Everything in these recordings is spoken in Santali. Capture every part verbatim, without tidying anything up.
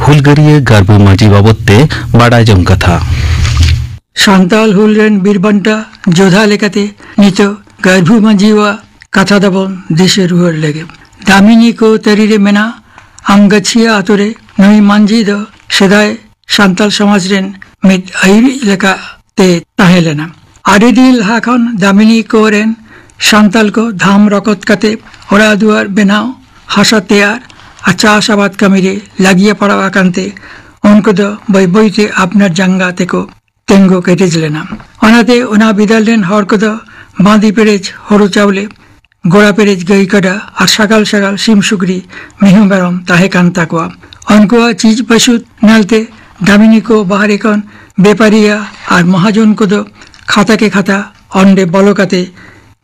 ᱦᱩᱞᱜᱟᱹᱨᱤᱭᱟᱹ ᱜᱟᱨᱵᱩ ᱢᱟᱹᱡᱷᱤ ᱵᱟᱵᱚᱫ ᱛᱮ ᱵᱟᱰᱟᱭ ᱡᱚᱝ ᱠᱟᱛᱷᱟ᱾ ᱥᱟᱱᱛᱟᱞ ᱦᱩᱞ ᱨᱮᱱ ᱵᱤᱨ ᱵᱟᱱᱴᱟ ᱡᱳᱫᱷᱟ ᱞᱮᱠᱟᱛᱮ ᱱᱤᱛᱚᱜ ᱜᱟᱨᱵᱷᱩ ᱢᱟᱹᱡᱷᱤᱣᱟᱜ ᱠᱟᱛᱷᱟ ᱫᱚᱵᱚᱱ ᱫᱤᱥᱟᱹ ᱨᱩᱣᱟᱹᱲ ᱞᱮᱜᱮ᱾ ᱫᱟᱢᱤᱱᱤ ᱠᱚ ᱛᱟᱹᱨᱤ ᱨᱮ ᱢᱮᱱᱟᱜ ᱟᱢᱜᱟᱪᱷᱤᱭᱟ ᱟᱛᱳ ᱨᱮ ᱱᱩᱭ ᱢᱟᱹᱡᱷᱤ ᱫᱚ ᱥᱮᱫᱟᱭ ᱥᱟᱱᱛᱟᱞ ᱥᱚᱢᱟᱡᱽ ᱨᱮᱱ ᱢᱤᱫ ᱟᱹᱭᱩᱨᱤᱡ ᱞᱮᱠᱟᱛᱮ ᱛᱟᱦᱮᱸ ᱞᱮᱱᱟ᱾ ᱟᱹᱰᱤ ᱫᱤᱱ ᱞᱟᱦᱟ ᱠᱷᱚᱱ ᱫᱟᱢᱤᱱᱤ ᱠᱚ ᱨᱮᱱ ᱥᱟᱱᱛᱟᱞ ᱠᱚ ᱫᱷᱟᱢ ᱨᱚᱠᱚᱛ ᱠᱟᱛᱮ ᱚᱲᱟᱜ ᱫᱩᱣᱟᱹᱨ ᱵᱮᱱᱟᱣ, ᱦᱟᱥᱟ ᱛᱮᱭᱟᱨ ᱟᱨ ᱪᱟᱥ ᱟᱵᱟᱫ ᱠᱟᱹᱢᱤ ᱨᱮ ᱞᱟᱹᱜᱤᱭᱟ ᱯᱟᱲᱟᱣ ᱟᱠᱟᱱ ᱛᱮ ᱩᱱᱠᱩ ᱫᱚ ᱵᱟᱹᱭ ᱵᱟᱹᱭ ᱛᱮ ᱟᱯᱱᱟᱨ ᱡᱟᱸᱜᱟ ᱛᱮᱠᱚ ᱛᱤᱸᱜᱩ ᱠᱮᱴᱮᱡ ᱞᱮᱱᱟ᱾ ᱚᱱᱟᱛᱮ ᱚᱱᱟ ᱵᱤᱫᱟᱹᱞ ᱨᱮᱱ ᱦᱚᱲ ᱠᱚᱫᱚ ᱵᱟᱸᱫᱤ ᱯᱮᱨᱮᱡ ᱦᱳᱲᱳ ᱪᱟᱣᱞᱮ, ᱜᱚᱲᱟ ᱯᱮᱨᱮᱡ ᱜᱟᱹᱭ ᱠᱟᱰᱟ ᱟᱨ ᱥᱟᱜᱟᱞ ᱥᱟᱜᱟᱞ ᱥᱤᱢ ᱥᱩᱠᱨᱤ ᱢᱤᱦᱩ ᱢᱮᱨᱚᱢ ᱛᱟᱦᱮᱸ ᱠᱟᱱ ᱛᱟᱠᱚᱣᱟ᱾ ᱩᱱᱠᱩᱣᱟᱜ ᱪᱤᱡᱽ ᱵᱟᱹᱥᱩᱫ ᱧᱮᱞᱛᱮ ᱫᱟᱢᱤᱱᱤ ᱠᱚ ᱵᱟᱦᱨᱮ ᱠᱷᱚᱱ ᱵᱮᱯᱟᱨᱤᱭᱟ ᱟᱨ ᱢᱚᱦᱟᱡᱚᱱ ᱠᱚᱫᱚ ᱠᱷᱟᱛᱟ ᱠᱮ ᱠᱷᱟᱛᱟ ᱚᱸᱰᱮ ᱵᱚᱞᱚ ᱠᱟᱛᱮ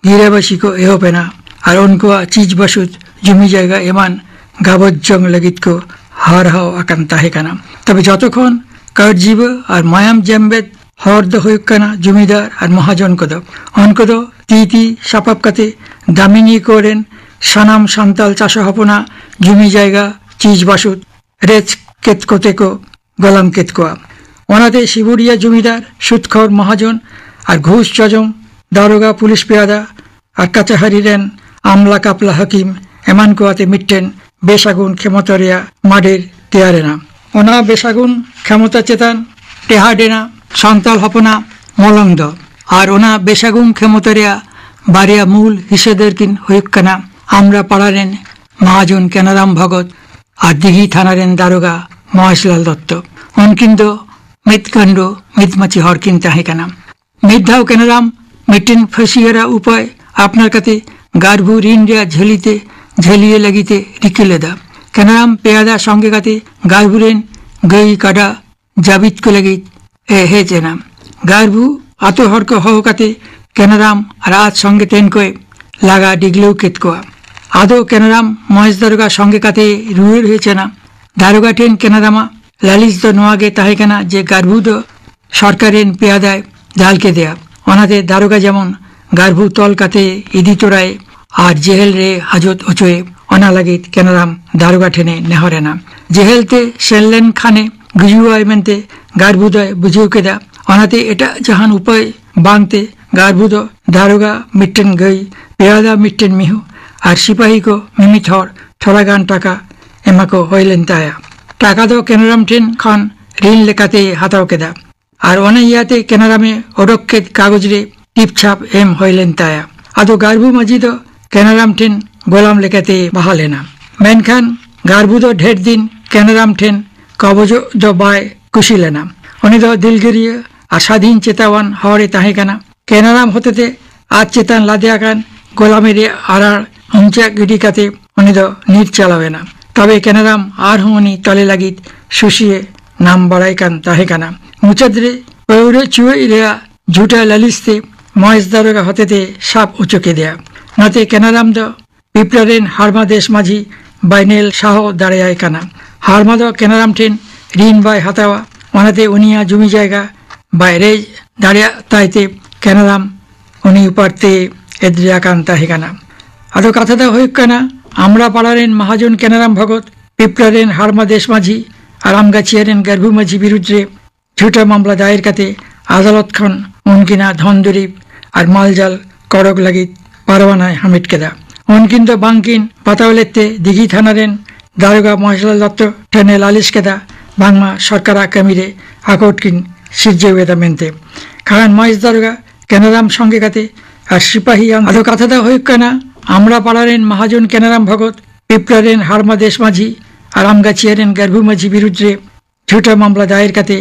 ᱜᱤᱨᱟᱹᱵᱟᱹᱥᱤ ᱠᱚ ᱮᱦᱚᱵ ᱮᱱᱟ ᱟᱨ ᱩᱱᱠᱩᱣᱟᱜ ᱪᱤᱡᱽ ᱵᱟᱹᱥᱩᱫ, ᱡᱩᱢᱤ ᱡᱟᱭᱜᱟ ᱮᱢᱟᱱ ᱜᱟᱵᱚᱛ ᱡᱚᱝ ᱞᱟᱹᱜᱤᱫ ᱠᱚ ᱦᱟᱨᱦᱟᱣ ᱟᱠᱟᱱ ᱛᱟᱦᱮᱸ ᱠᱟᱱᱟ᱾ ᱛᱚᱵᱮ ᱡᱚᱛᱚ ᱠᱷᱚᱱ ᱠᱟᱹᱨᱡᱤᱵᱟᱹ ᱟᱨ ᱢᱟᱭᱟᱢ ᱡᱮᱢᱵᱮᱫ ᱦᱚᱲ ᱫᱚ ᱦᱩᱭᱩᱜ ᱠᱟᱱᱟ ᱡᱩᱢᱤᱫᱟᱨ ᱟᱨ ᱢᱚᱦᱟᱡᱚᱱ ᱠᱚᱫᱚ᱾ ᱩᱱᱠᱩ ᱫᱚ ᱛᱤ ᱛᱤ ᱥᱟᱯᱟᱵ ᱠᱟᱛᱮ ᱫᱟᱢᱤᱱᱤ ᱠᱚ ᱨᱮᱱ ᱥᱟᱱᱟᱢ ᱥᱟᱱᱛᱟᱞ ᱪᱟᱥᱟ ᱦᱚᱯᱚᱱᱟᱜ ᱡᱩᱢᱤ ᱡᱟᱭᱜᱟ ᱪᱤᱡᱽ ᱵᱟᱹᱥᱩᱫ ᱨᱮᱡ ᱠᱮᱫ ᱠᱚᱛᱮ ᱠᱚ ᱜᱚᱞᱟᱢ ᱠᱮᱫ ᱠᱚᱣᱟ᱾ ᱚᱱᱟᱛᱮ ᱥᱤᱵᱩᱨᱤᱭᱟ ᱡᱩᱢᱤᱫᱟᱨ, ᱥᱩᱫᱽᱠᱷᱚᱨ ᱢᱚᱦᱟᱡᱚᱱ ᱟᱨ ᱜᱷᱩᱥ ᱡᱚᱡᱚᱢ ᱫᱟᱨᱳᱜᱟ, ᱯᱩᱞᱤᱥ ᱯᱮᱭᱟᱫᱟ ᱟᱨ ᱠᱟᱪᱟᱦᱟᱨᱤ ᱨᱮᱱ ᱟᱢᱞᱟ ᱠᱟᱯᱞᱟ ᱦᱟᱹᱠᱤᱢ ᱮᱢᱟᱱ ᱠᱚ ᱟᱛᱮ ᱢᱤᱫᱴᱮᱱ ᱵᱮᱥᱟᱹᱜᱩᱱ ᱠᱷᱮᱢᱚᱛᱟ ᱨᱮᱭᱟᱜ ᱢᱟᱰᱮᱨ ᱛᱮᱭᱟᱨ ᱮᱱᱟ᱾ ᱚᱱᱟ ᱵᱮᱥᱟᱹᱜᱩᱱ ᱠᱷᱮᱢᱚᱛᱟ ᱪᱮᱛᱟᱱ ᱴᱮᱦᱟᱰ ᱮᱱᱟ ᱥᱟᱱᱛᱟᱲ ᱦᱚᱯᱚᱱᱟᱜ ᱢᱚᱞᱚᱝ ᱫᱚ᱾ ᱟᱨ ᱚᱱᱟ ᱵᱮᱥᱟᱹᱜᱩᱱ ᱠᱷᱮᱢᱚᱛᱟ ᱨᱮᱭᱟᱜ ᱵᱟᱨᱭᱟ ᱢᱩᱞ ᱦᱤᱥᱟᱹᱫᱟᱨ ᱠᱤᱱ ᱦᱩᱭᱩᱜ ᱠᱟᱱᱟ ᱟᱢᱨᱟ ᱯᱟᱲᱟ ᱨᱮᱱ ᱢᱟᱦᱟᱡᱚᱱ ᱠᱮᱱᱟᱨᱟᱢ ᱵᱷᱚᱜᱚᱛ ᱟᱨ ᱫᱤᱜᱷᱤ ᱛᱷᱟᱱᱟ ᱨᱮᱱ ᱫᱟᱨᱳᱜᱟ ᱢᱚᱦᱮᱥᱞᱟᱞ ᱫᱚᱛᱛᱚ᱾ ᱩᱱᱠᱤᱱ ᱫᱚ ᱢᱤᱫ ᱜᱟᱸᱰᱳ ᱢᱤᱫ ᱢᱟᱹᱪᱤ ᱦᱚᱲ ᱠᱤᱱ ᱛᱟᱦᱮᱸ ᱠᱟᱱᱟ᱾ ᱢᱤᱫ ᱫᱷᱟᱣ ᱠᱮᱱᱟᱨᱟᱢ ᱢᱤᱫᱴᱮᱱ ᱯᱷᱟᱹᱥᱤ ᱦᱟᱨᱟ ᱩᱯᱟᱹᱭ ᱟᱯᱱᱟᱨ ᱠᱟᱛᱮ ᱜᱟᱨᱵᱷᱩ ᱨᱤᱱ ᱨᱮᱭᱟᱜ ᱡᱷᱟᱹᱞᱤ ᱛᱮ ᱡᱷᱟᱹᱞᱤᱭᱟᱹ ᱞᱟᱹᱜᱤᱫ ᱮ ᱨᱤᱠᱟᱹ ᱞᱮᱫᱟ᱾ ᱠᱮᱱᱟᱨᱟᱢ ᱯᱮᱭᱟᱫᱟ ᱥᱚᱸᱜᱮ ᱠᱟᱛᱮ ᱜᱟᱨᱵᱷᱩ ᱨᱮᱱ ᱜᱟᱹᱭ ᱠᱟᱰᱟ ᱡᱟᱹᱵᱤᱫ ᱠᱚ ᱞᱟᱹᱜᱤᱫ ᱮ ᱦᱮᱡ ᱮᱱᱟ᱾ ᱜᱟᱨᱵᱷᱩ ᱟᱛᱳ ᱦᱚᱲ ᱠᱚ ᱦᱚᱦᱚ ᱠᱟᱛᱮ ᱠᱮᱱᱟᱨᱟᱢ ᱟᱨ ᱟᱡ ᱥᱚᱸᱜᱮ ᱛᱮᱱ ᱠᱚᱭ ᱞᱟᱜᱟ ᱰᱤᱜᱽᱞᱟᱹᱣ ᱠᱮᱫ ᱠᱚᱣᱟ᱾ ᱟᱫᱚ ᱠᱮᱱᱟᱨᱟᱢ ᱢᱚᱦᱮᱥ ᱫᱟᱨᱳᱜᱟ ᱥᱚᱸᱜᱮ ᱠᱟᱛᱮ ᱨᱩᱣᱟᱹᱲ ᱦᱮᱡ ᱮᱱᱟ᱾ ᱫᱟᱨᱳᱜᱟ ᱴᱷᱮᱱ ᱠᱮᱱᱟᱨᱟᱢᱟᱜ ᱞᱟᱹᱞᱤᱥ ᱫᱚ ᱱᱚᱣᱟ ᱜᱮ ᱛᱟᱦᱮᱸ ᱠᱟᱱᱟ ᱡᱮ ᱜᱟᱨᱵᱷᱩ ᱫᱚ ᱥᱚᱨᱠᱟᱨ ᱨᱮᱱ ᱯᱮᱭᱟᱫᱟᱭ ᱫᱟᱞ ᱠᱮᱫᱮᱭᱟ᱾ ᱚᱱᱟᱛᱮ ᱫᱟᱨᱳᱜᱟ ᱡᱮᱢᱚᱱ ᱜᱟᱨᱵᱷᱩ ᱛᱚᱞ ᱠᱟᱛᱮ ᱤᱫᱤ ᱛᱚᱨᱟᱭ ᱟᱨ ᱡᱮᱦᱮᱞ ᱨᱮ ᱦᱟᱡᱚᱛ ᱦᱚᱪᱚᱭᱮ, ᱚᱱᱟ ᱞᱟᱹᱜᱤᱫ ᱠᱮᱱᱟᱨᱟᱢ ᱫᱟᱨᱚᱜᱟ ᱴᱷᱮᱱᱮ ᱱᱮᱦᱚᱨ ᱮᱱᱟ᱾ ᱡᱮᱦᱮᱞ ᱛᱮ ᱥᱮᱱ ᱞᱮᱱ ᱠᱷᱟᱱᱮ ᱜᱩᱡᱩᱜᱼᱟᱭ ᱢᱮᱱᱛᱮ ᱜᱟᱨᱵᱷᱩ ᱫᱚᱭ ᱵᱩᱡᱷᱟᱹᱣ ᱠᱮᱫᱟ᱾ ᱚᱱᱟᱛᱮ ᱮᱴᱟᱜ ᱡᱟᱦᱟᱱ ᱩᱯᱟᱹᱭ ᱵᱟᱝᱛᱮ ᱜᱟᱨᱵᱷᱩ ᱫᱚ ᱫᱟᱨᱚᱜᱟ, ᱢᱤᱫᱴᱮᱱ ᱜᱟᱹᱭ, ᱯᱮᱭᱟᱫᱟ ᱢᱤᱫᱴᱮᱱ ᱢᱤᱦᱩ ᱟᱨ ᱥᱤᱯᱟᱦᱤ ᱠᱚ ᱢᱤᱢᱤᱫ ᱦᱚᱲ ᱛᱷᱚᱲᱟ ᱜᱟᱱ ᱴᱟᱠᱟ ᱮᱢᱟ ᱠᱚ ᱦᱩᱭ ᱞᱮᱱ ᱛᱟᱭᱟ᱾ ᱴᱟᱠᱟ ᱫᱚ ᱠᱮᱱᱟᱨᱟᱢ ᱴᱷᱮᱱ ᱠᱷᱚᱱ ᱨᱤᱱ ᱞᱮᱠᱟᱛᱮ ᱦᱟᱛᱟᱣ ᱠᱮᱫᱟ᱾ ᱟᱨ ᱚᱱᱟ ᱤᱭᱟᱹᱛᱮ ᱠᱮᱱᱟᱨᱟᱢᱮ ᱚᱰᱚᱠ ᱠᱮᱫ ᱠᱟᱜᱚᱡᱽ ᱨᱮ ᱴᱤᱯ ᱪᱷᱟᱯ ᱮᱢ ᱦᱩᱭ ᱞᱮᱱ ᱛᱟᱭᱟ᱾ ᱟᱫᱚ ᱜᱟᱨᱵᱷᱩ ᱢᱟᱹᱡᱷᱤ ᱫᱚ ᱠᱮᱱᱟᱨᱟᱢ ᱴᱷᱮᱱ ᱜᱚᱞᱟᱢ ᱞᱮᱠᱟᱛᱮ ᱵᱟᱦᱟᱞ ᱮᱱᱟ᱾ ᱢᱮᱱᱠᱷᱟᱱ ᱜᱟᱨᱵᱷᱩ ᱫᱚ ᱰᱷᱮᱨ ᱫᱤᱱ ᱠᱮᱱᱟᱨᱟᱢ ᱴᱷᱮᱱ ᱠᱟᱵᱚᱡᱚᱜ ᱫᱚ ᱵᱟᱭ ᱠᱩᱥᱤ ᱞᱮᱱᱟ᱾ ᱩᱱᱤ ᱫᱚ ᱫᱤᱞᱜᱟᱹᱨᱤᱭᱟᱹ ᱟᱨ ᱥᱟᱹᱫᱷᱤᱱ ᱪᱮᱛᱟᱣᱟᱱ ᱦᱚᱲ ᱮ ᱛᱟᱦᱮᱸ ᱠᱟᱱᱟ᱾ ᱠᱮᱱᱟᱨᱟᱢ ᱦᱚᱛᱮᱛᱮ ᱟᱡ ᱪᱮᱛᱟᱱ ᱞᱟᱫᱮ ᱟᱠᱟᱱ ᱜᱚᱞᱟᱢᱤ ᱨᱮᱭᱟᱜ ᱟᱨᱟᱲ ᱦᱩᱢᱪᱟᱜ ᱜᱤᱰᱤ ᱠᱟᱛᱮ ᱩᱱᱤ ᱫᱚ ᱧᱤᱨ ᱪᱟᱞᱟᱣ ᱮᱱᱟ᱾ ᱛᱚᱵᱮ ᱠᱮᱱᱟᱨᱟᱢ ᱟᱨᱦᱚᱸ ᱩᱱᱤ ᱛᱚᱞᱮ ᱞᱟᱹᱜᱤᱫ ᱥᱩᱥᱤᱭᱮ ᱱᱟᱢ ᱵᱟᱲᱟᱭ ᱠᱟᱱ ᱛᱟᱦᱮᱸ ᱠᱟᱱᱟ᱾ ᱢᱩᱪᱟᱹᱫ ᱨᱮ ᱯᱟᱹᱣᱨᱟᱹ ᱪᱩᱣᱟᱹᱜ ᱨᱮᱭᱟᱜ ᱡᱷᱩᱴᱟ ᱞᱟᱹᱞᱤᱥ ᱛᱮ ᱢᱚᱦᱮᱥ ᱫᱟᱨᱚᱜᱟ ᱦᱚᱛᱮᱛᱮ ᱥᱟᱵ ᱦᱚᱪᱚ ᱠᱮᱫᱮᱭᱟ᱾ ᱱᱚᱛᱮ ᱠᱮᱱᱟᱨᱟᱢ ᱫᱚ ᱯᱤᱯᱨᱟ ᱨᱮᱱ ᱦᱟᱲᱢᱟ ᱫᱮᱥ ᱢᱟᱹᱡᱷᱤ ᱵᱟᱭᱱᱮᱞ ᱥᱟᱦᱚ ᱫᱟᱲᱮᱭᱟᱭ ᱠᱟᱱᱟ᱾ ᱦᱟᱲᱢᱟ ᱫᱚ ᱠᱮᱱᱟᱨᱟᱢ ᱴᱷᱮᱱ ᱨᱤᱱ ᱵᱟᱭ ᱦᱟᱛᱟᱣᱟ, ᱚᱱᱟᱛᱮ ᱩᱱᱤᱭᱟᱜ ᱡᱩᱢᱤ ᱡᱟᱭᱜᱟ ᱵᱟᱭ ᱨᱮᱡ ᱫᱟᱲᱮᱭᱟᱜ ᱛᱟᱭ ᱛᱮ ᱠᱮᱱᱟᱨᱟᱢ ᱩᱱᱤ ᱩᱯᱟᱨ ᱛᱮ ᱮᱫᱽᱨᱮ ᱟᱠᱟᱱ ᱛᱟᱦᱮᱸ ᱠᱟᱱᱟ᱾ ᱟᱫᱚ ᱠᱟᱛᱷᱟ ᱫᱚ ᱦᱩᱭᱩᱜ ᱠᱟᱱᱟ, ᱟᱢᱲᱟ ᱯᱟᱲᱟ ᱨᱮᱱ ᱢᱟᱦᱟᱡᱚᱱ ᱠᱮᱱᱟᱨᱟᱢ ᱵᱷᱚᱜᱚᱛ, ᱯᱤᱯᱨᱟ ᱨᱮᱱ ᱦᱟᱲᱢᱟ ᱫᱮᱥ ᱢᱟᱹᱡᱷᱤ ᱟᱨ ᱟᱢᱜᱟᱪᱷᱤᱭᱟ ᱨᱮᱱ ᱜᱟᱹᱨᱵᱷᱩ ᱢᱟᱹᱡᱷᱤ ᱵᱤᱨᱩᱫᱽ ᱨᱮ ᱡᱷᱩᱴᱟ ᱢᱟᱢᱞᱟ ᱫᱟᱭᱮᱨ ᱠᱟᱛᱮ ᱟᱫᱟᱞᱚᱛ ᱠᱷᱚᱱ ᱩᱱᱠᱤᱱᱟᱜ ᱫᱷᱚᱱ ᱫᱩᱨᱤᱵ ᱟᱨ ᱢᱟᱞᱡᱟᱞ ᱠᱚᱲᱚᱠ ᱞᱟᱹᱜᱤᱫ ᱯᱟᱨᱣᱟᱱᱟᱭ ᱦᱟᱢᱮᱴ ᱠᱮᱫᱟ᱾ ᱩᱱᱠᱤᱱ ᱫᱚ ᱵᱟᱝᱠᱤᱱ ᱵᱟᱛᱟᱣ ᱞᱮᱫ ᱛᱮ ᱫᱤᱜᱷᱤ ᱛᱷᱟᱱᱟ ᱨᱮᱱ ᱫᱟᱨᱚᱜᱟ ᱢᱚᱦᱮᱥᱞᱟᱞ ᱫᱚᱛᱛᱚ ᱴᱷᱮᱱᱮ ᱞᱟᱹᱞᱤᱥ ᱠᱮᱫᱟ, ᱵᱟᱝᱢᱟ ᱥᱚᱨᱠᱟᱨᱟᱜ ᱠᱟᱹᱢᱤ ᱨᱮ ᱟᱠᱚᱴ ᱠᱤᱱ ᱥᱤᱨᱡᱟᱹᱣ ᱮᱫᱟ ᱢᱮᱱᱛᱮ᱾ ᱠᱷᱟᱱ ᱢᱚᱦᱮᱥ ᱫᱟᱨᱚᱜᱟ ᱠᱮᱱᱟᱨᱟᱢ ᱥᱚᱸᱜᱮ ᱠᱟᱛᱮ ᱟᱨ ᱥᱤᱯᱟᱦᱤ ᱟᱱ-, ᱟᱫᱚ ᱠᱟᱛᱷᱟ ᱫᱚ ᱦᱩᱭᱩᱜ ᱠᱟᱱᱟ, ᱟᱢᱲᱟ ᱯᱟᱲᱟ ᱨᱮᱱ ᱢᱟᱦᱟᱡᱚᱱ ᱠᱮᱱᱟᱨᱟᱢ ᱵᱷᱚᱜᱚᱛ, ᱯᱤᱯᱨᱟ ᱨᱮᱱ ᱦᱟᱲᱢᱟ ᱫᱮᱥ ᱢᱟᱹᱡᱷᱤ ᱟᱨ ᱟᱢᱜᱟᱪᱷᱤᱭᱟ ᱨᱮᱱ ᱜᱟᱹᱨᱵᱷᱩ ᱢᱟᱹᱡᱷᱤ ᱵᱤᱨᱩᱫᱽ ᱨᱮ ᱡᱷᱩᱴᱟ ᱢᱟᱢᱞᱟ ᱫᱟᱭᱮᱨ ᱠᱟᱛᱮ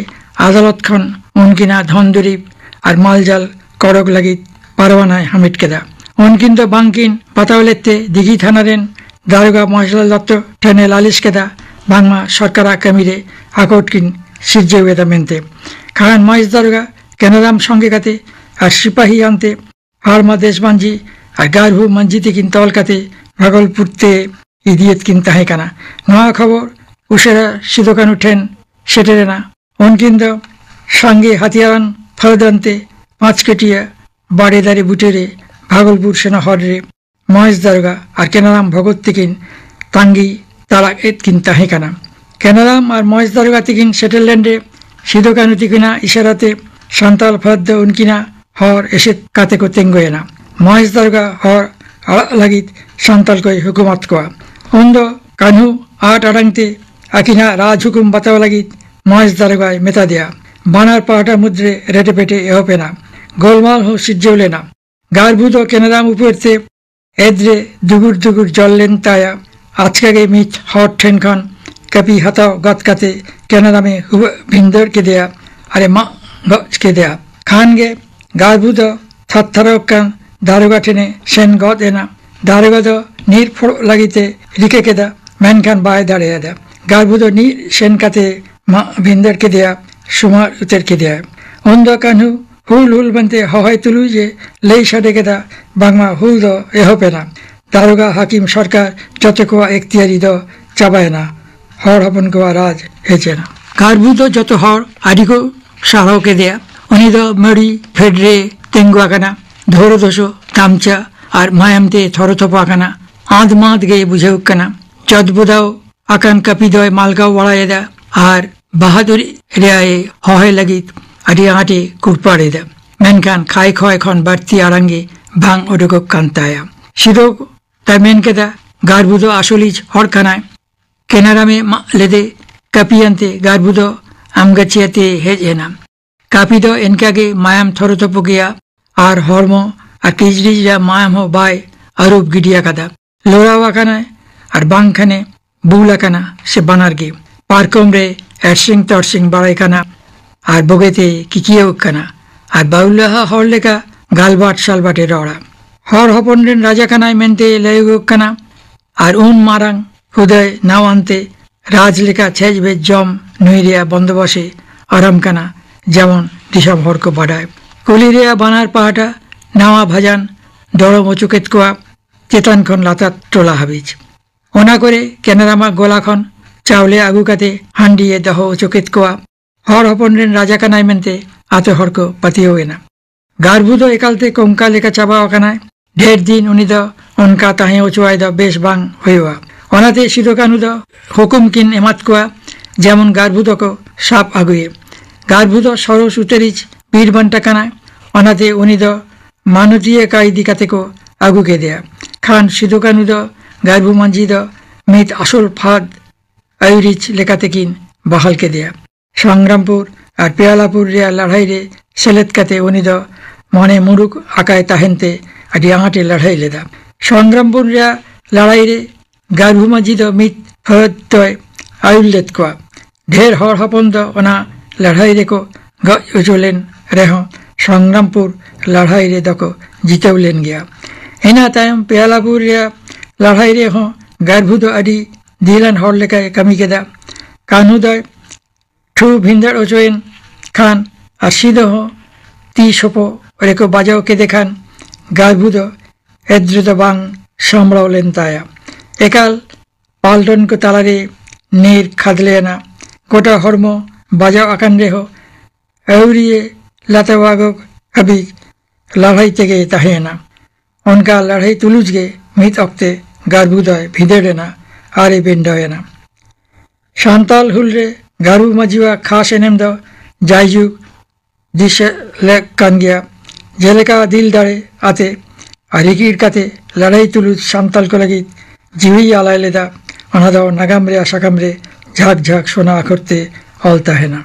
ᱟᱫᱟᱞᱚᱛ ᱠᱷᱚᱱ ᱩᱱᱠᱤᱱᱟᱜ ᱫᱷᱚᱱ ᱫᱩᱨᱤᱵ ᱟᱨ ᱢᱟᱞᱡᱟᱞ ᱠᱚᱲᱚᱠ ᱞᱟᱹᱜᱤᱫ ᱯᱟᱨᱣᱟᱱᱟᱭ ᱦᱟᱢᱮᱴ ᱠᱮᱫᱟ᱾ ᱩᱱᱠᱤᱱ ᱫᱚ ᱵᱟᱝᱠᱤᱱ ᱵᱟᱛᱟᱣ ᱞᱮᱫ ᱛᱮ ᱫᱤᱜᱷᱤ ᱛᱷᱟᱱᱟ ᱨᱮᱱ ᱫᱟᱨᱚᱜᱟ ᱢᱚᱦᱮᱥᱞᱟᱞ ᱫᱚᱛᱛᱚ ᱴᱷᱮᱱᱮ ᱞᱟᱹᱞᱤᱥ ᱠᱮᱫᱟ, ᱵᱟᱝᱢᱟ ᱥᱚᱨᱠᱟᱨᱟᱜ ᱠᱟᱹᱢᱤ ᱨᱮ ᱟᱠᱚᱴ ᱠᱤᱱ ᱥᱤᱨᱡᱟᱹᱣ ᱮᱫᱟ ᱢᱮᱱᱛᱮ᱾ ᱠᱷᱟᱱ ᱢᱚᱦᱮᱥ ᱫᱟᱨᱚᱜᱟ ᱠᱮᱱᱟᱨᱟᱢ ᱥᱚᱸᱜᱮ ᱠᱟᱛᱮ ᱟᱨ ᱥᱤᱯᱟᱦᱤ ᱟᱱᱛᱮ ᱦᱟᱲᱢᱟ ᱫᱮᱥ ᱢᱟᱹᱡᱷᱤ ᱟᱨ ᱜᱟᱨᱵᱷᱩ ᱢᱟᱹᱡᱷᱤ ᱛᱤᱠᱤᱱ ᱛᱚᱞ ᱠᱟᱛᱮ ᱵᱷᱟᱜᱚᱞᱯᱩᱨ ᱛᱮ ᱤᱫᱤᱭᱮᱫ ᱠᱤᱱ ᱛᱟᱦᱮᱸ ᱠᱟᱱᱟ᱾ ᱱᱚᱣᱟ ᱠᱷᱚᱵᱚᱨ ᱩᱥᱟᱹᱨᱟ ᱥᱤᱫᱩ ᱠᱟᱹᱱᱦᱩ ᱴᱷᱮᱱ ᱥᱮᱴᱮᱨᱮᱱᱟ᱾ ᱩᱱᱠᱤᱱ ᱫᱚ ᱥᱟᱸᱜᱮ ᱦᱟᱹᱛᱤᱭᱟᱨᱟᱱ ᱯᱷᱟᱹᱫ ᱟᱱᱛᱮ ᱯᱟᱸᱪ ᱠᱟᱹᱴᱤᱭᱟᱹ ᱵᱟᱲᱮ ᱫᱟᱨᱮ ᱵᱩᱴᱟᱹᱨᱮ ᱵᱷᱟᱜᱚᱞᱯᱩᱨ ᱥᱮᱱᱚᱜ ᱦᱚᱨ ᱨᱮ ᱢᱚᱦᱮᱥ ᱫᱟᱨᱚᱜᱟ ᱟᱨ ᱠᱮᱱᱟᱨᱟᱢ ᱵᱷᱚᱜᱚᱛ ᱛᱤᱠᱤᱱ ᱛᱟᱸᱜᱤ ᱛᱟᱲᱟᱜ ᱮᱫ ᱠᱤᱱ ᱛᱟᱦᱮᱸ ᱠᱟᱱᱟ᱾ ᱠᱮᱱᱟᱨᱟᱢ ᱟᱨ ᱢᱚᱦᱮᱥ ᱫᱟᱨᱚᱜᱟ ᱛᱤᱠᱤᱱ ᱥᱮᱴᱮᱨ ᱞᱮᱱ ᱨᱮ ᱥᱤᱫᱩ ᱠᱟᱹᱱᱦᱩ ᱛᱤᱠᱤᱱᱟᱜ ᱤᱥᱟᱨᱟ ᱛᱮ ᱥᱟᱱᱛᱟᱲ ᱯᱷᱟᱹᱫ ᱫᱚ ᱩᱱᱠᱤᱱᱟᱜ ᱦᱚᱨ ᱮᱥᱮᱫ ᱠᱟᱛᱮ ᱠᱚ ᱛᱤᱸᱜᱩᱭᱮᱱᱟ᱾ ᱢᱚᱦᱮᱥ ᱫᱟᱨᱚᱜᱟ ᱦᱚᱨ ᱟᱲᱟᱜ ᱞᱟᱹᱜᱤᱫ ᱥᱟᱱᱛᱟᱲ ᱠᱚᱭ ᱦᱩᱠᱩᱢᱟᱛ ᱠᱚᱣᱟ᱾ ᱩᱱᱫᱚ ᱠᱟᱹᱱᱦᱩ ᱟᱴ ᱟᱲᱟᱝ ᱛᱮ ᱟᱹᱠᱤᱱᱟᱜ ᱨᱟᱡᱽ ᱦᱩᱠᱩᱢ ᱵᱟᱛᱟᱣ ᱞᱟᱹᱜᱤᱫ ᱢᱚᱦᱮᱥ ᱫᱟᱨᱚᱜᱟᱭ ᱢᱮᱛᱟ ᱫᱮᱭᱟ᱾ ᱵᱟᱱᱟᱨ ᱯᱟᱦᱴᱟ ᱢᱩᱫᱽᱨᱮ ᱨᱮᱴᱮᱯᱮᱴᱮ ᱮᱦᱚᱵ ᱮᱱᱟ᱾ ᱜᱳᱞᱢᱟᱞ ᱦᱚᱸ ᱥᱤᱨᱡᱟᱹᱣ ᱞᱮᱱᱟ᱾ ᱜᱟᱨᱵᱷᱩ ᱫᱚ ᱠᱮᱱᱟᱨᱟᱢ ᱩᱯᱟᱹᱨ ᱛᱮ ᱮᱫ ᱨᱮ ᱫᱩᱜᱩᱨ ᱫᱩᱜᱩᱨ ᱡᱚᱞ ᱞᱮᱱ ᱛᱟᱭᱟ᱾ ᱟᱪᱠᱟ ᱜᱮ ᱢᱤᱫ ᱦᱚᱲ ᱴᱷᱮᱱ ᱠᱷᱚᱱ ᱠᱟᱹᱯᱤ ᱦᱟᱛᱟᱣ ᱜᱚᱫ ᱠᱟᱛᱮ ᱠᱮᱱᱟᱨᱟᱢᱮ ᱦᱩᱵᱟᱹᱜ ᱵᱷᱤᱸᱫᱟᱹᱲ ᱠᱮᱫᱮᱭᱟ ᱟᱨᱮ ᱢᱟᱜ ᱜᱚᱡ ᱠᱮᱫᱮᱭᱟ᱾ ᱠᱷᱟᱱ ᱜᱮ ᱜᱟᱨᱵᱷᱩ ᱫᱚ ᱛᱷᱟᱨ ᱛᱷᱟᱨᱟᱣ ᱠᱟᱱ ᱫᱟᱨᱚᱜᱟ ᱴᱷᱮᱱᱮ ᱥᱮᱱ ᱜᱚᱫ ᱮᱱᱟ᱾ ᱫᱟᱨᱚᱜᱟ ᱫᱚ ᱱᱤᱨ ᱯᱷᱳᱲᱚᱜ ᱞᱟᱹᱜᱤᱫ ᱮ ᱨᱤᱠᱟᱹ ᱠᱮᱫᱟ, ᱢᱮᱱᱠᱷᱟᱱ ᱵᱟᱭ ᱫᱟᱲᱮᱭᱟᱫᱟ᱾ ᱜᱟᱨᱵᱷᱩ ᱫᱚ ᱱᱤᱨ ᱥᱮᱱ ᱠᱟᱛᱮ ᱢᱟᱜ ᱵᱷᱤᱸᱫᱟᱹᱲ ᱠᱮᱫᱮᱭᱟ, ᱥᱩᱢᱟᱨ ᱩᱛᱟᱹᱨ ᱠᱮᱫᱮᱭᱟ᱾ ᱩᱱᱫᱚ ᱠᱟᱹᱱᱦᱩ ᱦᱩᱞ ᱦᱩᱞ ᱢᱮᱱᱛᱮ ᱦᱚᱦᱚᱭ ᱛᱩᱞᱩᱡ ᱮ ᱞᱟᱹᱭ ᱥᱟᱰᱮ ᱠᱮᱫᱟ ᱵᱟᱝᱢᱟ ᱦᱩᱞ ᱫᱚ ᱮᱦᱚᱵ ᱮᱱᱟ᱾ ᱫᱟᱨᱚᱜᱟ, ᱦᱟᱹᱠᱤᱢ, ᱥᱚᱨᱠᱟᱨ ᱡᱚᱛᱚ ᱠᱚᱣᱟᱜ ᱮᱠᱛᱤᱭᱟᱨᱤ ᱫᱚ ᱪᱟᱵᱟᱭᱮᱱᱟ᱾ ᱦᱚᱲ ᱦᱚᱯᱚᱱ ᱠᱚᱣᱟᱜ ᱨᱟᱡᱽ ᱦᱮᱡ ᱮᱱᱟ᱾ ᱜᱟᱨᱵᱷᱩ ᱫᱚ ᱡᱚᱛᱚ ᱦᱚᱲ ᱟᱹᱰᱤ ᱠᱚ ᱥᱟᱨᱦᱟᱣ ᱠᱮᱫᱮᱭᱟ᱾ ᱩᱱᱤ ᱫᱚ ᱢᱟᱹᱲᱤ ᱯᱷᱮᱰ ᱨᱮ ᱛᱤᱸᱜᱩ ᱟᱠᱟᱱᱟ᱾ ᱫᱷᱚᱨᱚ ᱫᱷᱚᱥᱚ, ᱛᱟᱢᱪᱟ ᱟᱨ ᱢᱟᱭᱟᱢ ᱛᱮ ᱛᱷᱚᱨᱚ ᱛᱷᱚᱯᱚ ᱟᱠᱟᱱᱟ᱾ ᱟᱸᱫ ᱢᱟᱸᱫ ᱜᱮ ᱵᱩᱡᱷᱟᱹᱣ ᱠᱟᱱᱟ᱾ ᱪᱚᱫ ᱵᱚᱫᱟᱣ ᱟᱠᱟᱱ ᱠᱟᱹᱯᱤ ᱫᱚᱭ ᱢᱟᱞᱜᱟᱣ ᱵᱟᱲᱟᱭᱮᱫᱟ ᱟᱨ ᱵᱟᱦᱟᱫᱩᱨᱤ ᱨᱮᱭᱟᱜ ᱦᱚᱦᱚᱭ ᱞᱟᱹᱜᱤᱫ ᱟᱹᱰᱤ ᱟᱸᱴᱮ ᱠᱩᱴᱯᱟᱲ ᱮᱫᱟ, ᱢᱮᱱᱠᱷᱟᱱ ᱠᱷᱟᱭ ᱠᱷᱚᱭ ᱠᱷᱚᱱ ᱵᱟᱹᱲᱛᱤ ᱟᱲᱟᱝ ᱜᱮ ᱵᱟᱝ ᱩᱰᱩᱠᱚᱜ ᱠᱟᱱ ᱛᱟᱭᱟ᱾ ᱥᱤᱫᱚ ᱛᱟᱭ ᱢᱮᱱ ᱠᱮᱫᱟ, ᱜᱟᱨᱵᱷᱩ ᱫᱚ ᱟᱥᱚᱞᱤᱡ ᱦᱚᱲ ᱠᱟᱱᱟᱭ᱾ ᱠᱮᱱᱟᱨᱟᱢᱮ ᱢᱟᱜ ᱞᱮᱫᱮ ᱠᱟᱹᱯᱤᱭᱟᱱᱛᱮ ᱜᱟᱨᱵᱷᱩ ᱫᱚ ᱟᱢᱜᱟᱪᱷᱤᱭᱟᱹᱛᱮ ᱦᱮᱡ ᱮᱱᱟ᱾ ᱠᱟᱹᱯᱤ ᱫᱚ ᱮᱱᱠᱟᱜᱮ ᱢᱟᱭᱟᱢ ᱛᱷᱚᱨᱚ ᱛᱚᱯᱚ ᱜᱮᱭᱟ ᱟᱨ ᱦᱚᱲᱢᱚ ᱟᱨ ᱠᱤᱪᱨᱤᱡ ᱨᱮᱭᱟᱜ ᱢᱟᱭᱟᱢ ᱦᱚᱸ ᱵᱟᱭ ᱟᱹᱨᱩᱵ ᱜᱤᱰᱤ ᱟᱠᱟᱫᱟ᱾ ᱞᱚᱲᱟᱣ ᱟᱠᱟᱱᱟᱭ ᱟᱨ ᱵᱟᱝ ᱠᱷᱟᱱᱮ ᱵᱩᱞ ᱟᱠᱟᱱᱟ ᱥᱮ ᱵᱟᱱᱟᱨ ᱜᱮ᱾ ᱯᱟᱨᱠᱚᱢ ᱨᱮ ᱮᱨᱥᱤᱝ ᱛᱚᱨᱥᱤᱝ ᱵᱟᱲᱟᱭ ᱠᱟᱱᱟ ᱟᱨ ᱵᱚᱜᱮᱛᱮ ᱠᱤᱠᱤᱭᱟᱹᱣ ᱠᱟᱱᱟ ᱟᱨ ᱵᱟᱹᱣᱞᱟᱹᱦᱟ ᱦᱚᱲ ᱞᱮᱠᱟ ᱜᱟᱞᱵᱟᱴ ᱥᱟᱞᱵᱟᱴᱮ ᱨᱚᱲᱟ᱾ ᱦᱚᱲ ᱦᱚᱯᱚᱱ ᱨᱮᱱ ᱨᱟᱡᱟ ᱠᱟᱱᱟᱭ ᱢᱮᱱᱛᱮ ᱞᱟᱹᱭᱚᱜᱚᱜ ᱠᱟᱱᱟ ᱟᱨ ᱩᱱ ᱢᱟᱨᱟᱝ ᱦᱩᱫᱟᱹᱭ ᱱᱟᱣᱟᱱᱛᱮ ᱨᱟᱡᱽ ᱞᱮᱠᱟ ᱪᱷᱮᱡ ᱵᱮᱡ ᱡᱚᱢ ᱱᱩᱭ ᱨᱮᱭᱟᱜ ᱵᱚᱱᱫᱚᱵᱚᱥᱮ ᱟᱨᱟᱢ ᱠᱟᱱᱟ, ᱡᱮᱢᱚᱱ ᱫᱤᱥᱚᱢ ᱦᱚᱲ ᱠᱚ ᱵᱟᱰᱟᱭ᱾ ᱠᱩᱞᱦᱤ ᱨᱮᱭᱟᱜ ᱵᱟᱱᱟᱨ ᱯᱟᱦᱴᱟ ᱱᱟᱣᱟ ᱵᱷᱟᱡᱟᱱ ᱫᱚᱲᱚᱢ ᱚᱪᱚ ᱠᱮᱫ ᱠᱚᱣᱟ, ᱪᱮᱛᱟᱱ ᱠᱷᱚᱱ ᱞᱟᱛᱟᱨ ᱴᱚᱞᱟ ᱦᱟᱹᱵᱤᱡ᱾ ᱚᱱᱟ ᱠᱚᱨᱮ ᱠᱮᱱᱟᱨᱟᱢᱟᱜ ᱜᱚᱞᱟ ᱠᱷᱚᱱ ᱪᱟᱣᱞᱮ ᱟᱹᱜᱩ ᱠᱟᱛᱮ ᱦᱟᱺᱰᱤᱭᱮ ᱫᱚᱦᱚ ᱚᱪᱚ ᱠᱮᱫ ᱠᱚᱣᱟ᱾ ᱦᱚᱲ ᱦᱚᱯᱚᱱ ᱨᱮᱱ ᱨᱟᱡᱟ ᱠᱟᱱᱟᱭ ᱢᱮᱱᱛᱮ ᱟᱛᱳ ᱦᱚᱲ ᱠᱚ ᱯᱟᱹᱛᱭᱟᱹᱣ ᱮᱱᱟ᱾ ᱜᱟᱨᱵᱷᱩ ᱫᱚ ᱮᱠᱟᱞᱛᱮ ᱠᱚᱝᱠᱟ ᱞᱮᱠᱟ ᱪᱟᱵᱟ ᱟᱠᱟᱱᱟᱭ᱾ ᱰᱷᱮᱨ ᱫᱤᱱ ᱩᱱᱤ ᱫᱚ ᱚᱱᱠᱟ ᱛᱟᱦᱮᱸ ᱦᱚᱪᱚᱣᱟᱭ ᱫᱚ ᱵᱮᱥ ᱵᱟᱝ ᱦᱩᱭᱩᱜᱼᱟ᱾ ᱚᱱᱟᱛᱮ ᱥᱤᱫᱩ ᱠᱟᱹᱱᱦᱩ ᱫᱚ ᱦᱩᱠᱩᱢ ᱠᱤᱱ ᱮᱢᱟᱫ ᱠᱚᱣᱟ, ᱡᱮᱢᱚᱱ ᱜᱟᱨᱵᱷᱩ ᱫᱚᱠᱚ ᱥᱟᱵ ᱟᱹᱜᱩᱭᱮ᱾ ᱜᱟᱨᱵᱷᱩ ᱫᱚ ᱥᱚᱨᱚᱥ ᱩᱛᱟᱹᱨᱤᱡ ᱵᱤᱨ ᱵᱟᱱᱴᱟ ᱠᱟᱱᱟᱭ, ᱚᱱᱟᱛᱮ ᱩᱱᱤ ᱫᱚ ᱢᱟᱱᱚᱛᱤᱭᱟᱹ ᱠᱟᱹᱭᱫᱤ ᱠᱟᱛᱮ ᱠᱚ ᱟᱹᱜᱩ ᱠᱮᱫᱮᱭᱟ᱾ ᱠᱷᱟᱱ ᱥᱤᱫᱩ ᱠᱟᱹᱱᱦᱩ ᱫᱚ ᱜᱟᱨᱵᱷᱩ ᱢᱟᱹᱡᱷᱤ ᱫᱚ ᱢᱤᱫ ᱟᱥᱚᱞ ᱯᱷᱟᱫᱽ ᱟᱹᱭᱩᱨᱤᱡ ᱞᱮᱠᱟᱛᱮ ᱠᱤᱱ ᱵᱟᱦᱟᱞ ᱠᱮᱫᱮᱭᱟ᱾ ᱥᱚᱝᱜᱨᱟᱢᱯᱩᱨ ᱟᱨ ᱯᱮᱭᱟᱞᱟᱯᱩᱨ ᱨᱮᱭᱟᱜ ᱞᱟᱹᱲᱦᱟᱹᱭ ᱨᱮ ᱥᱮᱞᱮᱫ ᱠᱟᱛᱮ ᱩᱱᱤ ᱫᱚ ᱢᱚᱱᱮ ᱢᱩᱨᱩᱠ ᱟᱠᱟᱭ ᱛᱟᱦᱮᱱ ᱛᱮ ᱟᱹᱰᱤ ᱟᱸᱴ ᱮ ᱞᱟᱹᱲᱦᱟᱹᱭ ᱞᱮᱫᱟ᱾ ᱥᱚᱝᱜᱨᱟᱢᱯᱩᱨ ᱨᱮᱭᱟᱜ ᱞᱟᱹᱲᱦᱟᱹᱭ ᱨᱮ ᱜᱟᱨᱵᱷᱩ ᱢᱟᱹᱡᱷᱤ ᱫᱚ ᱢᱤᱫ ᱯᱷᱟᱹᱫ ᱫᱚᱭ ᱟᱹᱭᱩᱨ ᱞᱮᱫ ᱠᱚᱣᱟ᱾ ᱰᱷᱮᱨ ᱦᱚᱲ ᱦᱚᱯᱚᱱ ᱫᱚ ᱚᱱᱟ ᱞᱟᱹᱲᱦᱟᱹᱭ ᱨᱮᱠᱚ ᱜᱚᱡ ᱦᱚᱪᱚ ᱞᱮᱱ ᱨᱮᱦᱚᱸ ᱥᱚᱝᱜᱨᱟᱢᱯᱩᱨ ᱞᱟᱹᱲᱦᱟᱹᱭ ᱨᱮᱫᱚ ᱠᱚ ᱡᱤᱛᱟᱹᱣ ᱞᱮᱱ ᱜᱮᱭᱟ᱾ ᱤᱱᱟᱹ ᱛᱟᱭᱚᱢ ᱯᱮᱭᱟᱞᱟᱯᱩᱨ ᱨᱮᱭᱟᱜ ᱞᱟᱹᱲᱦᱟᱹᱭ ᱨᱮᱦᱚᱸ ᱜᱟᱨᱵᱷᱩ ᱫᱚ ᱟᱹᱰᱤ ᱫᱤᱞᱟᱱ ᱦᱚᱲ ᱞᱮᱠᱟᱭ ᱠᱟᱹᱢᱤ ᱠᱮᱫᱟ᱾ ᱠᱟᱹᱱᱦᱩ ᱫᱚᱭ ᱴᱷᱩ ᱵᱷᱤᱸᱫᱟᱹᱲ ᱚᱪᱚᱭᱮᱱ ᱠᱷᱟᱱ ᱟᱨ ᱥᱤᱫᱟᱹ ᱦᱚᱸ ᱛᱤ ᱥᱚᱯᱚ ᱨᱮᱠᱚ ᱵᱟᱡᱟᱣ ᱠᱮᱫᱮ ᱠᱷᱟᱱ ᱜᱟᱨᱵᱷᱩ ᱫᱚ ᱮᱫᱽᱨᱮ ᱫᱚ ᱵᱟᱝ ᱥᱟᱢᱵᱲᱟᱣ ᱞᱮᱱ ᱛᱟᱭᱟ᱾ ᱮᱠᱟᱞ ᱯᱟᱞᱴᱚᱱ ᱠᱚ ᱛᱟᱞᱟᱨᱮ ᱱᱤᱨ ᱠᱷᱟᱫᱽᱞᱮ ᱮᱱᱟ᱾ ᱜᱚᱴᱟ ᱦᱚᱲᱢᱚ ᱵᱟᱡᱟᱣ ᱟᱠᱟᱱ ᱨᱮᱦᱚᱸ ᱟᱹᱣᱨᱤᱭᱮ ᱞᱟᱛᱟᱣᱟᱜᱚᱜ ᱦᱟᱹᱵᱤᱡ ᱞᱟᱹᱲᱦᱟᱹᱭ ᱛᱮᱜᱮ ᱛᱟᱦᱮᱸᱭᱮᱱᱟ᱾ ᱚᱱᱠᱟ ᱞᱟᱹᱲᱦᱟᱹᱭ ᱛᱩᱞᱩᱡ ᱜᱮ ᱢᱤᱫ ᱚᱠᱛᱮ ᱜᱟᱨᱵᱷᱩ ᱫᱚᱭ ᱵᱷᱤᱸᱫᱟᱹᱲ ᱮᱱᱟ ᱟᱨ ᱮ ᱵᱮᱱᱰᱟᱣ ᱮᱱᱟ᱾ ᱥᱟᱱᱛᱟᱞ ᱦᱩᱞ ᱨᱮ ᱜᱟᱨᱵᱷᱩ ᱢᱟᱹᱡᱷᱤᱣᱟᱜ ᱠᱷᱟᱥ ᱮᱱᱮᱢ ᱫᱚ ᱡᱟᱭᱡᱩᱜᱽ ᱫᱤᱥᱟᱹ ᱞᱮᱠ ᱠᱟᱱ ᱜᱮᱭᱟ᱾ ᱡᱮᱞᱮᱠᱟ ᱫᱤᱞ ᱫᱟᱲᱮ ᱟᱛᱮ ᱟᱨ ᱨᱤᱠᱤᱲ ᱠᱟᱛᱮ ᱞᱟᱹᱲᱦᱟᱹᱭ ᱛᱩᱞᱩᱡ ᱥᱟᱱᱛᱟᱞ ᱠᱚ ᱞᱟᱹᱜᱤᱫ ᱡᱤᱣᱤᱭ ᱟᱞᱟᱭ ᱞᱮᱫᱟ, ᱚᱱᱟ ᱫᱚ ᱱᱟᱜᱟᱢ ᱨᱮᱭᱟᱜ ᱥᱟᱠᱟᱢ ᱨᱮ ᱡᱷᱟᱠ ᱡᱷᱟᱠ ᱥᱚᱱᱟ ᱟᱠᱷᱚᱨ ᱛᱮ ᱚᱞ ᱛᱟᱦᱮᱱᱟ᱾